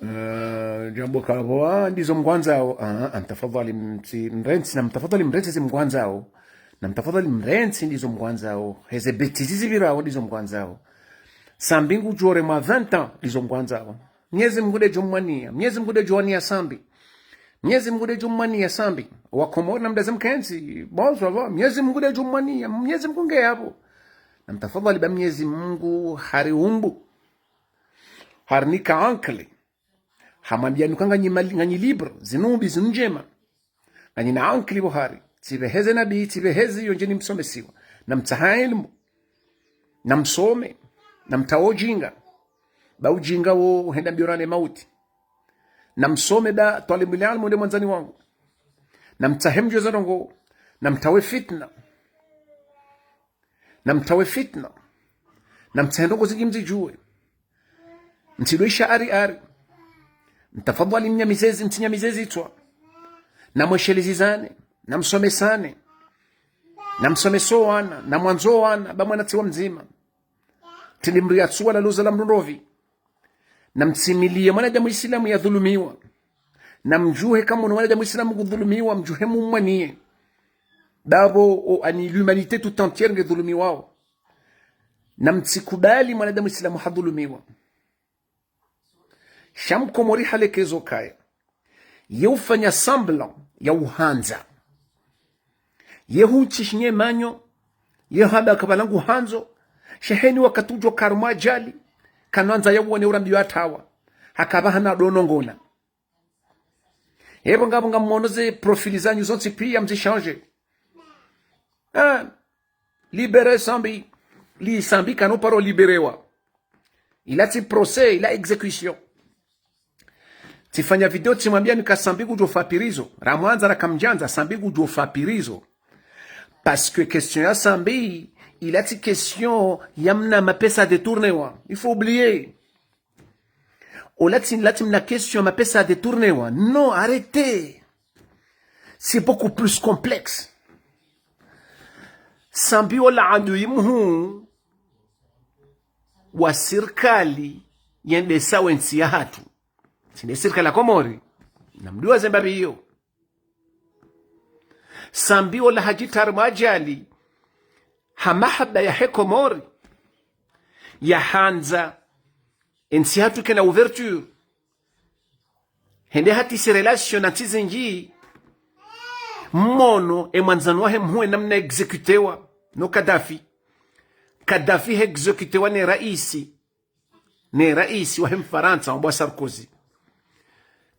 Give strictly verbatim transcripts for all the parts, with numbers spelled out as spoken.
Eh, djambo kapvo, ah, ndizo mngwandzao. Ah, ah, mtafadhali mtsi-, mrentsi, na mtafadhali mrentsi zi mngwandzao. Na mtafadhali mrentsi ndizo mngwandzao. Heze bêtises zipvirao ndizo mngwandzao. Sambi ngudjo rema vingt ans ndizo mngwandzao. Mnyezi Mngu ndedjo mmwania. Mnyezi Mngu ndedjo wania Sambi. Mnyezi Mngu ndedjo mmwania Sambi. Wakomori na mdadze mkentsi. Bon, ça va. Mnyezi Mngu ndedjo mmwania. Mnyezi Mngu nge yapvo. Na mtafadhali ba Mnyezi Mngu hariumbu. Harinika ankili. Hamwambia nuka nganyi mali-, nganyi libre, zinu mbi, zinu ndjema. Nganyina ankili pvo hari. Tsipveheze nabi, tsipveheze yo ndjeni msomesiwa. Na mtsaha ilmu. Na msome. Na mtsahe ujinga. Ba ujinga wo uhenda mbio rane mauti. Na msome ba twalibul ilmu nde mwandzani wangu. Na mtsahe mdjuwe za ndrongoo. Na mtsahe fitna. Na mtsahe fitna. Na mtsahe ndrongoo zindji mzidjuwe. Mtsidwe isha ari ari. Mtafadhwali mnyamizezi, mtsinyamizezi itswa. Na mweshelezane, na msomesane. Na msomese wana, na mwandzo wana, ba mwana tsi wa mdzima. Tsi ndi mri ya tsuwa la luza la mrundrovi. Na mtsimiliye mwanadamu Islamu yadhulumiwa. Na mdjuhe kamwe mwanadamu Islamu kudhulumiwa, mdjuhe mumwaniye. Dapvo o ani l'humanité tout entière ngedhulumiwao. Na mtsikubali mwanadamu Islamu hadhulumiwa. Sha mkomori halekezo kaya. Ye ufanya semblant ya uhandza. Ye huntsi shinye manyo. Ye hamba kapvala nguhandzo. Sha heni wakati udjo karumwa ajali. Kanwandza ya uone urambiyo atawa. Hakapva hana dono ngona. Epvo ngapvo ngamwono ze profil zanyu zontsi piya mzi changer. Ah, libérer Sambi. Li Sambi kano paro libérewa. Ila tsi procès, ila exécution. Tsifanya vidéo tsimwambia nika Sambi kudjo fa prison. Ramwandza rakamdjandza Sambi kudjo fa prison. Parce que question ya Sambi, ila tsi question ya mna mapesa détournewa. Il faut oublier. Ola tsi, la tsi mna question mapesa détournewa. Non, arrêtez. C'est beaucoup plus complexe. Sambi ola adui mhuu wa sirikali yendesao entsi yahatru. Tsi nde sirikali ya Komori. Na mdjuwa zemba biyo. Sambi ola hadjitria harumwa ajali. Ha mahaba yahe Komori. Yahandza. Entsi yahatru kena ouverture. Hende hatrise relation na ntsi zindji. Mwono emwandzani wahe mhuu namna exécutewa no Kadhafi. Kadhafi he exécutewa ne raisi. Ne raisi wahe Mfarantsa, wambwa Sarkozy.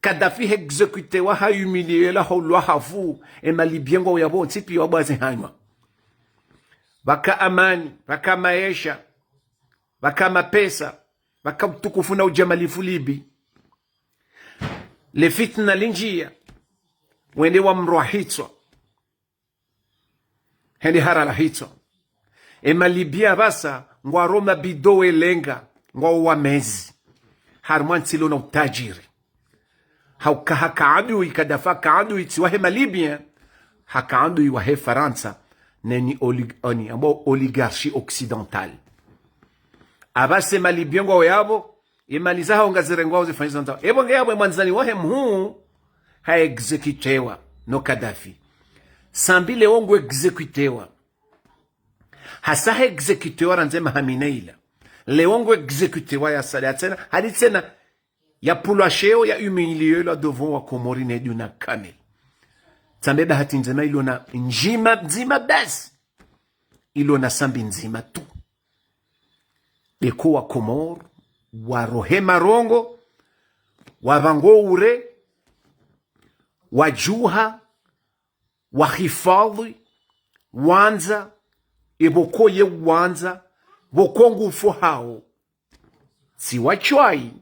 Kadhafi he exécutewa ha humilié la haulwa hafu, ema Libyen ngwao yapvo ntsi piya wabwaze hanywa. Pvaka amani, pvaka maesha, pvaka mapesa, pvaka utukufu na ujamalifu Libye. Le fitna lindjiya, wende wamrwa hitswa. Hende harala hitswa. Ema Libyen apvasa, ngwaro mabido welenga, ngwao wamezi. Harumwa ntsi ilo na utajiri. Hauka haka adui, Kadhafi haka adui tsi wahe ma Libyen, haka adui wahe Farantsa, neni olig-, oni, ambao oligarchie occidentale. Apvasa ema Libyen ngwao yapvo, emali zahao ngazirengwao zifanyiswa ndzao. Epvo nge yapvo emwandzani wahe mhuu, ha exécutewa, no Kadhafi. Sambi leo ngu exécutewa. Hasa ha exécutewa randzi maha mine ila. Leo ngu exécutewa ya sada tsena, hadi tsena ya pvulwa sheo ya humilié la devant wa Komori ne duna kamili. Tsambe bahati ndzima ilo na ndjima ndzima basi. Ilo na Sambi ndzima tu. Beko wa Komori, warohe marongo, wapvango ure, wadjuha, wahifadhwi, wandza, epvoko ye wandza, pvoko ngufo hao. Tsi wachwayi,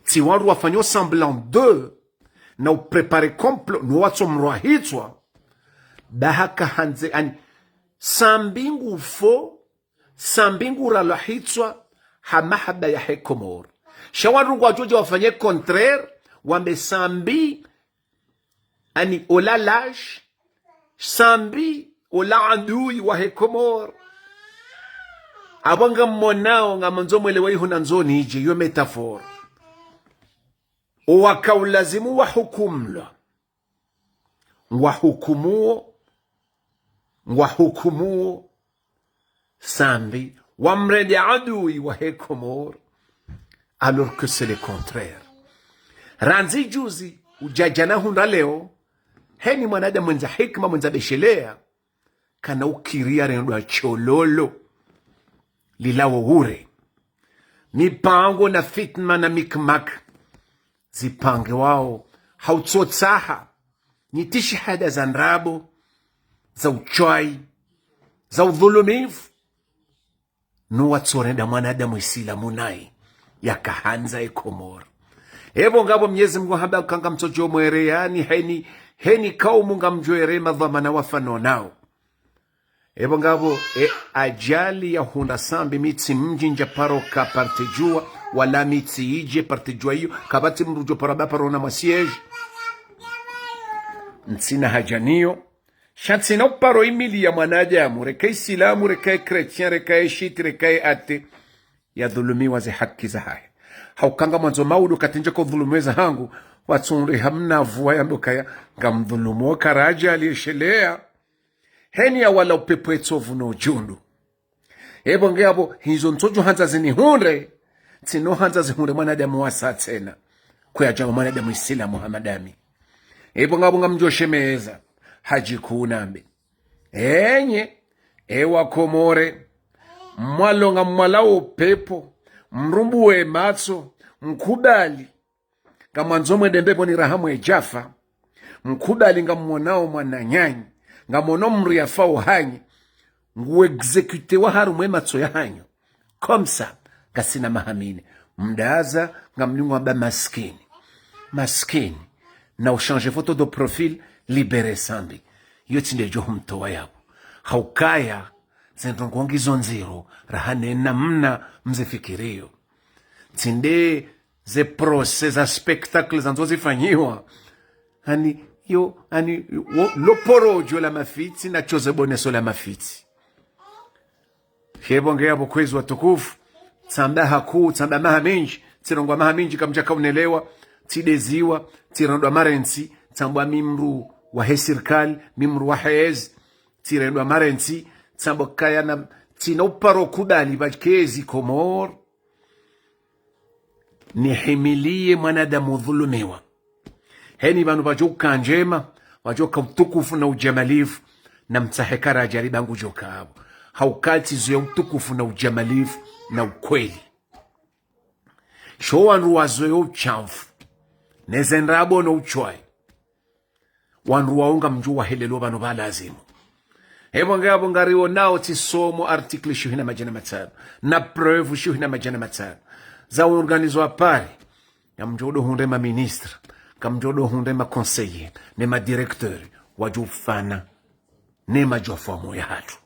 tsi wandru wafanyo semblant de, na upréparer complot, no watso mrwa hitswa, ba haka handze, ani, Sambi ngufo, Sambi nguralwa hitswa, ha mahaba yahe Komori. Sha wandru ngwadjo dja wafanye contraire, wambe Sambi, ani ola lâche, Sambi ola adui wahe Komori. Apvo ngammonao, ngamwandzo mwelewe iho nandzo nidje, yo métaphore. Owakaulazimu wahukumlwa, ngwahukumuo, ngwahukumuo Sambi, wamrende adui wahe Komori, alors que c'est le contraire. Randzi juzi, udja djana hundra leo, heni mwanadamu mwendza hikima, mwendza beshelea, kana ukiri yarendwa shololo lilawo ure. Mipango na fitna na mikmak zipangiwao ha utsotsaha, ni tishihada za ndrabo, za ushwayi, za udhulumifu, no watsorenda mwanadamu isilamu nayi yakahandza e Komori. Epvo ngapvo Mnyezi Mngu hamba ukaya ngamtsodjo mwereani, heni, heni kaumu ngamdjo ere madhwamana wafano nao. Epvo ngapvo e ajali ya hundra Sambi, mi tsi mdji ndja paro ka partie djuwa, wala mi tsi idje partie djuwa iyo, kapvatsi mdru djo paro ba paro na masiège. Ntsina haja niyo. Sha ntsina uparo imili ya mwanadamu, reka isilamu, reka chrétien, reka shiti, reka athée, yadhulumiwa ze haki zahahe. Hauka ngamwandzo maudu katindje ko dhulumu eza hangu, watsunri hamna vuwa yambe ukaya ngamdhulumu, karaja aliyeshelea. Heni ya wala upepvo etsovu no djundu. Epvo nge apvo, hizo ntsodjo handza zinihundre, ntsino handza zihundre mwanadamu wasa tsena. Kuyadjama mwanadamu isilamu hama dami. Epvo ngapvo ngamdjo shemeza, hadji kunambe. Enyi, ewa Komori, mwalo ngamwalao pepvo, mrumbuwe matso, mkubali. Ngamwandzo mwende mbepvoni raha mwedjafa, mkubali ngamwonao mwananyanyu, ngamwono mdru yafao hanyu, ngu exécutewa harumwa ematso yahanyu. Comme ça, ngasina maha mine. Mdaza, ngamlingo amba maskini. Maskini. Na uchange photo de profil, libéré Sambi. Iyo tsi ndedjo humtowa yapvo. Haukaya, zendrongo ngizo ndziro, raha nena mna mzifikiriyo. Tsi nde ze procès za spectacle zandzo zifanyiwa. Ani, yo, ani, wo, lo porojo la mafitsi, na choze boneso la mafitsi. Hepvo nge apvo kwezi watukufu, tsamba haku, tsamba maha mindji, tsirongowa maha mindji kamdjaka unelewa, tsideziwa, tsirendwa marentsi, tsambwa mi mdru wahe sirikali, mi mdru wahe ezi, tsirendwa marentsi, tsambwa kaya na, tsina uparo kubali pvadjike ezi Komori. Nihimiliye mwanadamu udhulumiwa. Heni pvanu pvadjoka ndjema, pvadjoka utukufu na ujamalifu, na mtsahe karaja libangu djoka apvo. Hauka tsi zo ya utukufu na ujamalifu na ukweli. Sho wandru wazo ya ushamfu, neze ndrabo no ushwayi. Wandru wao ngamdjo wahelelwa pvanu pvalazimu. Epvo nge apvo ngarionao tsi somo article shihwi na madjana matsanu, na preuve shihwi na madjana matsanu. Za organiswa pare, ngamdjo do hundre ma ministre, ngamdjo do hundre ma conseiller, ne ma directeur, wadjo ufana, ne madjofu wa moya hatru.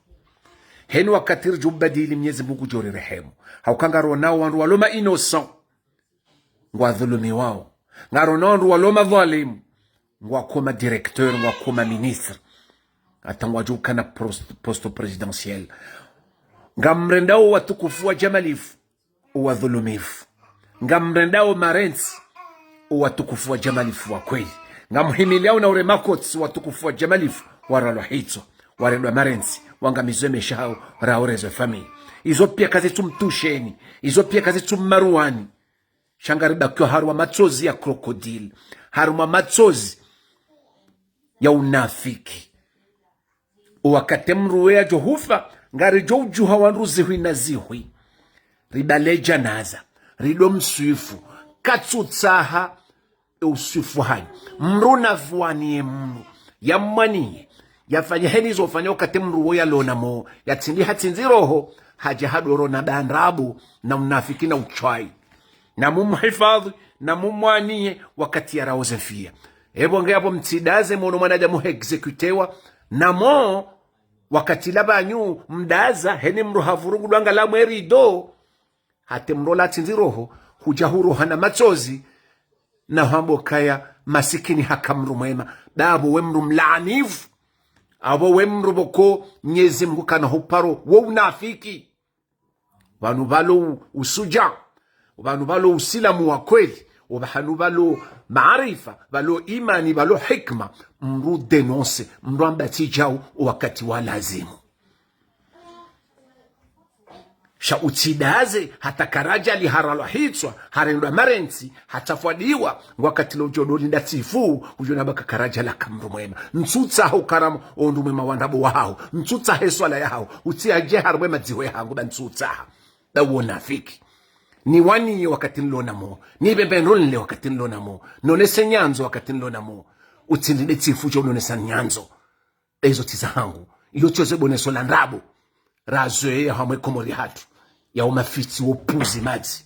Heni wakati ridjo badili Mnyezi Mngu kudjo rirehemu. Hauka ngarionao wandru walo ma innocent ngwadhulumiwao. Ngarionao wandru walo madhwalimu, ngwakoma directeur, ngwakoma ministre. Hata ngwadjo ukana post-, poste présidentiel. Ngamrendao watukufu wa jamalifu, wadhulumifu. Ngamrendao marentsi, watukufu wa jamalifu wa kweli. Ngamhimiliao na ure makotsi, watukufu wa jamalifu, waralwa hitswa, warendwa marentsi, wangamizwe mesha hao, raorezwe famille. Izo pia kazitsumtusheni, izo pia kazitsumaruwani. Sha ngaribakiwa harumwa matsozi ya crocodile, harumwa matsozi ya unafiki. Owakati mdru weya djo hufa, ngaridjo udjuha wandru zihwi na zihwi. Ribale djanaza, rido mswifu, katsutsaha e uswifu hanyu. Mdru na vuwaniye mdru, ya mwaniye, ya fanya heni zo fanya wakati mdru wo ya lona mo, ya tsindi ha tsindzi roho, hadja hadoro na bandrabo, na unafiki na ushwayi. Na mumhifadhi, na mumwaniye, wakati ya raoze fiya. Epvo nge apvo mtsidaze mwono mwanadamu he exécutewa, na mo, wakati la pvanyu, mdaza, heni mdru havurungulwa nga la mwerido, hata mdru la tsindzi roho, hudja huroha na matsozi, na hwambo kaya masikini haka mdru mwema. Dapvo we mdru mlaanifu. Apvo we mdru pvoko Mnyezi Mngu kana huparo wo unafiki. Pvanu pvalo u-, usuja. Pvanu pvalo usilamu wa kweli. Opvahanu pvalo maarifa, pvalo imani, pvalo hikma, mndru dénoncer, mndru amba tsi djau, owakati wa lazimu. Sha utsidaze, hata karadja liharalwa hitswa, harendwa marentsi, hata fwadiwa, ngwakati lo udjo dolinda tsifu, udjo namba ka karadja laka mndru mwema. Ntsutsaha ukarama, o mndru mwema wa ndrabo wahaho. Ntsutsaha eswala yahaho. Utsiadje harumwa emadziho yahangu, ba ntsutsaha. Ba uwo nafiki. Niwaniye wakati nilo namo. Nipvembe ndronle wakati nilo namo. Nonese nyandzo wakati nilo namo. Utsilinde tsifu djo nonesa nyandzo. Ezo tsi zahangu. Iyo tsi yo ze boneso la ndrabo. Razoweya hamwe Komori hatru. Ya umafitsi wo puzi madzi.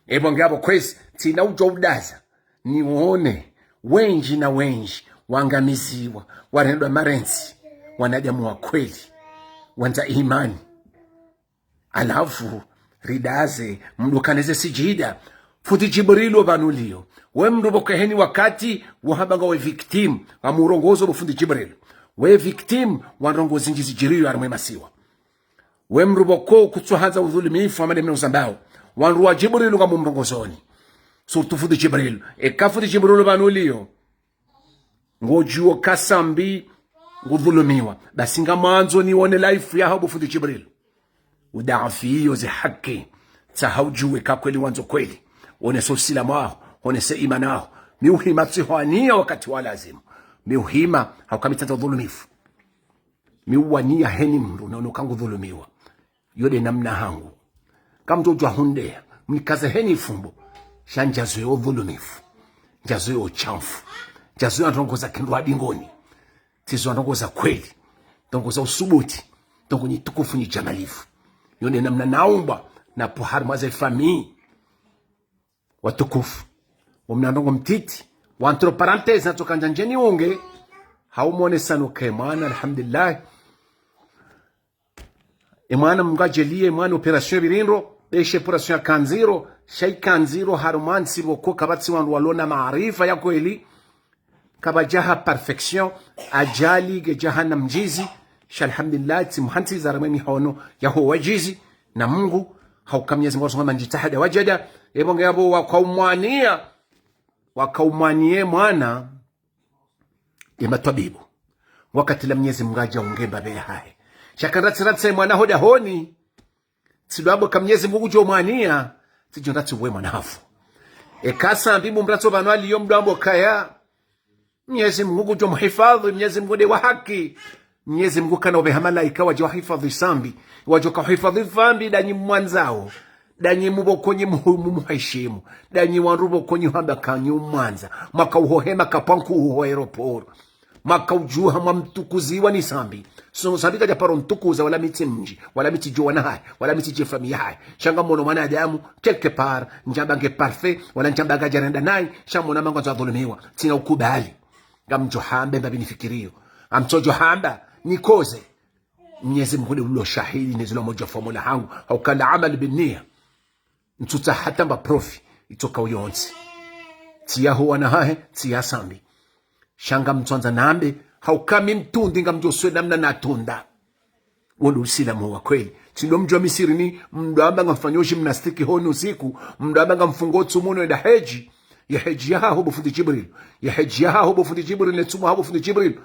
Epvo nge apvo kwezi, tsina udjo udaza. Niwone, wendji na wendji, wangamiziwa, warendwa marentsi, wanadamu wa kweli, wandza imani. Halafu, ridaze, mndru kaneze sijida. Fundi Djibrilu pvanu liyo. We mndru pvoko heni wakati, wo hamba ngawe victime, ngamurongozo bo fundi Djibrilu. We victime, wa ndrongoo zindji zidjiriyo harumwa emasiwa. We mndru pvoko kutsuhandza udhulumifu hama de mna uzambao. Wandru wa Djibrilu ngamumrongozoni. Surtout fundi Djibrilu. Eka fundi Djibrilu pvanu liyo. Ngodjuo ka Sambi ngudhulumiwa. Basi ngamwandzo niwone live yaho bo fundi Djibrilu. Udafiyo ze haki. Tsaha udjuwe ka kweli wandzo kweli. Wonese usilamu waho. Wonese imani yaho. Mi uhima tsihwaniya wakati wa lazimu. Mi uhima hauka mi tsandza udhulumifu. Mi uwaniya heni mndru, naono ka ngudhulumiwa. Yo de namna hangu. Kamtsodjuwa hundeya, mnikaze heni fumbo. Sha ndjazoweya udhulumifu. Ndjazoweya ushamfu. Ndjazoweya ndrongoo za kindru wa dingoni. Tsizoweya ndrongoo za kweli. Ndrongoo za usubuti. Ndrongoo nyi tukufu nyi djamalifu. Yo de namna naumbwa, napvo harumwa ze famille. Watukufu. Wo mna ndrongoo mtiti. Wa entre parenthèses, natsoka ndja ndjeni unge. Hau mwonesa nuke mwana, alhamdulillah. E mwana Mngu adjaliye, e mwana opération pvirindo. Beshe opération ya kandziro. Sha ikandziro harumwa ntsi pvoko kapvatsi wandru walo na maarifa ya kweli. Kapvadja ha perfection, ajali, ngedja ha na mdjizi, sha alhamdulillah, tsi muhantsiza harumwa emihono yaho wadjizi, na Mngu, hauka Mnyezi Mngu asonga man djitahada wadjada, epvo nge apvo wakaumwaniya, wakaumwaniya e mwana, ye matwabibu. Wakati la Mnyezi Mngu adja unge mbapve yahahe. Sha kandra tsirantsi e mwana ho dahoni, tsidjwambo ka Mnyezi Mngu kudjo mwaniya, tsidjo ndra tsi uwe mwana hafu. Eka Sambi mumratso pvanu aliyo mdjwambo kaya, Mnyezi Mngu kudjo muhifadhwi, Mnyezi Mngu de wa haki. Mnyezi Mngu kana upveha malaika wadje wahifadhwi Sambi. Wadjo ka uhifadhwi Sambi danyi mwandzao. Danyi mupvoko nyi muhu-, mumuheshimu. Danyi wandru pvoko nyi hamba kanyi umwandza. Mwaka uhohema kapvanku uho aéroport. Mwaka udjuha mwamtukuziwa ni Sambi. So, Sambi kadja paro mtukuza wala mi tsi mdji, wala mi tsi djuwa na hahe, wala mi tsi dje famiyi yahahe. Sha ngamwono mwanadamu, quelque part, ndjamba nge parfait, wala ndjamba ngadjarenda nayi, sha mwona mangwandzo adhulumiwa. Tsina ukubali. Ngamdjo hamba mbapvi nifikiriyo. Ngamtsodjo hamba, nikoze. Mnyezi Mngu de ulo shahidi, nezilo modja fwa mola hangu, hauka al-amal bin-niyya. Ntsutsaha hata mba profit, itsoka uyontsi. Tsi yaho wana hahe, tsi ya Sambi. Sha ngamtswandza nambe, hauka mi mtrundi ngamdjo swe namna natunda. Wo ndo usilamu wa kweli. Tsi ndo mdjuwa Misiri ni, mdru amba ngamfanyo gymnastique honi usiku, mdru amba ngamfungo tsumu no enda hedji. Ye hedji yahaho bo fundi Djibril. Ye hedji yahaho bo fundi Djibril, ne tsumu yahaho bo fundi Djibril.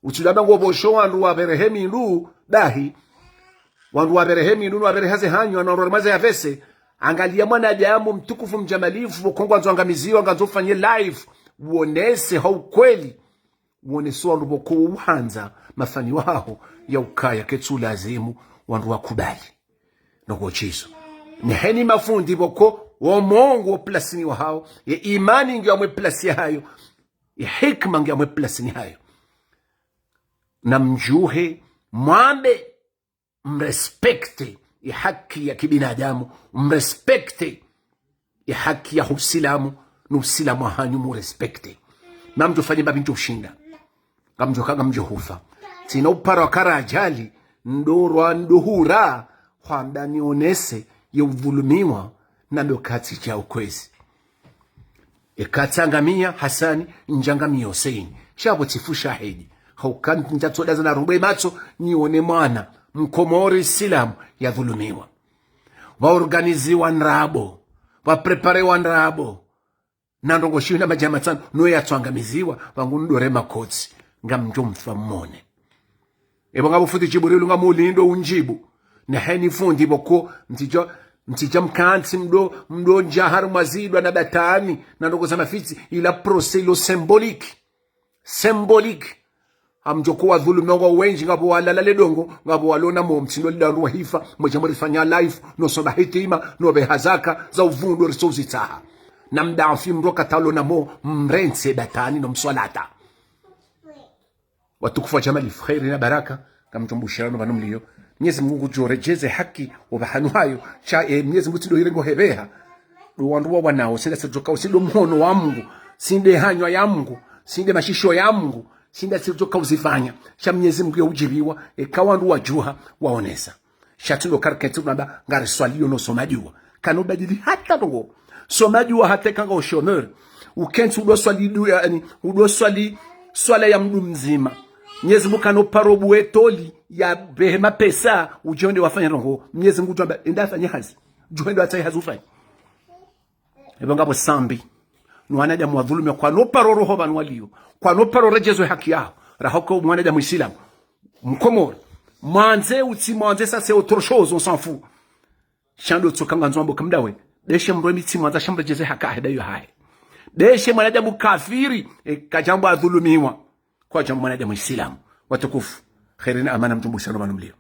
Utsidjamba ngo pvosho wandru wapverehe mindru, bahi. Wandru wapverehe mindru, wapverehe ze hanyu, wandru wapverehe ze yavese. Angaliya mwanadamu mtukufu mdjamalifu, pvoko ngwandzo angamiziwa, ngwandzo ufanye live. Wonese ha ukweli. Wonese wandru pvoko uhandza, mafani wahaho, ya ukaya ketsu lazimu, wandru wakubali. Noko shizo. Neheni mafundi pvoko, wo Mungu wo plasini wahawo, ye imani ngiyo hamwe plasi yahayo, ye hikima ngiyo hamwe plasini hayo. Namdjuhe, mwambe, mrespecte ye haki ya kibinadamu, mrespecte ye haki ya usilamu, no usilamu wahanyu murespecte. Namdjofanye mbapvi ndjo ushinda. Ngamdjoka ngamdjohufa. Tsina upara wakara ajali, ndorwa ndohura, hwamba nionese ye udhulumiwa, na ndo katsi dja ukwezi. Eka tsangamiya Hasani, ndjangamiya Hussein. Sha pvo tsifu shahidi. Hauka ndjatsodaza na rombo ye matso, nione mwana, mkomori silamu, yadhulumiwa. Pvaorganiziwa ndrabo, pvwapreparewa ndrabo. Na ndrongoo shiyo na madjama tsanu, no yatswangamiziwa, pvangu ndore makotsi, ngamdjo mfa mmone. Epvo ngapvo fundi Djibrilu ngamulindo undjibu. Neheni fundi pvoko, mtsidja, mtsidja mkantsi mdo, mdo ndja harumwa zidwa na batani, na ndrongoo za mafitsi, ila procès ilo symbolique. Symbolique. Hamdjo kuwa dhulumu ngo wendji, ngapvo walala le dongo, ngapvo walona mo mtsindo lila ndru wa hifa, mwedja mrifanya live, no soma hitima, no beha zaka, za uvundro riso uzitsaha. Na mda afi mro katalona mo, mrentse batani no mswalata. Watukufu wa Jamali, kheri na baraka, ngamdjo mbushirano pvanu mliyo. Mnyezi Mungu ngudjo redjeze haki, opvahanu hayo, sha, eh, Mnyezi Mungu tsi ndo irengo hepveha. Ndo wandru wa wanao, tsi nda sirudjoka usindo mhono wa Mungu, tsi nde hanywa ya Mungu, tsi nde mashisho ya Mungu, tsi nda sirudjoka uzifanya. Sha Mnyezi Mungu ya udjiriwa, eka wandru wadjuha, waonesa. Sha tsi ndo karikentsi kunamba, ngariswaliyo no soma djuwa. Kano badili hata ndrongoo. Soma djuwa hata eka nga o chômeur. Ukentsi udo swali du, yaani, udo swali swala ya mdru mdzima. Mnyezi Mungu kano paro buwe toli ya behe mapesa, udjo nde wafanya ndrongoo. Mnyezi Mungu ngudjo amba, enda afanye hazi. Udjo nde watsahe hazi ufanye. Epvo ngapvo sambi. No wanadamu wadhulumiwa, kwano paro roho pvanu waliyo. Kwano paro redjezwe haki yaho. Raha uka mwanadamu Isilamu. Mkomori. Mwandze, utsi mwandze, ça c'est autre chose, on s'en fout. Sha ndo tsoka ngandzo wambo kamdawe. Ndeshe mdru emi tsi mwandza sha mredjeze haki yahe, ndayo hahe. Ndeshe mwanadamu kafiri, e, kadjambo adhulumiwa. Kwadjambo mwanadamu Isilamu. Watukufu. Kheri na amani, ngamdjo mbushirano pvanu mliyo.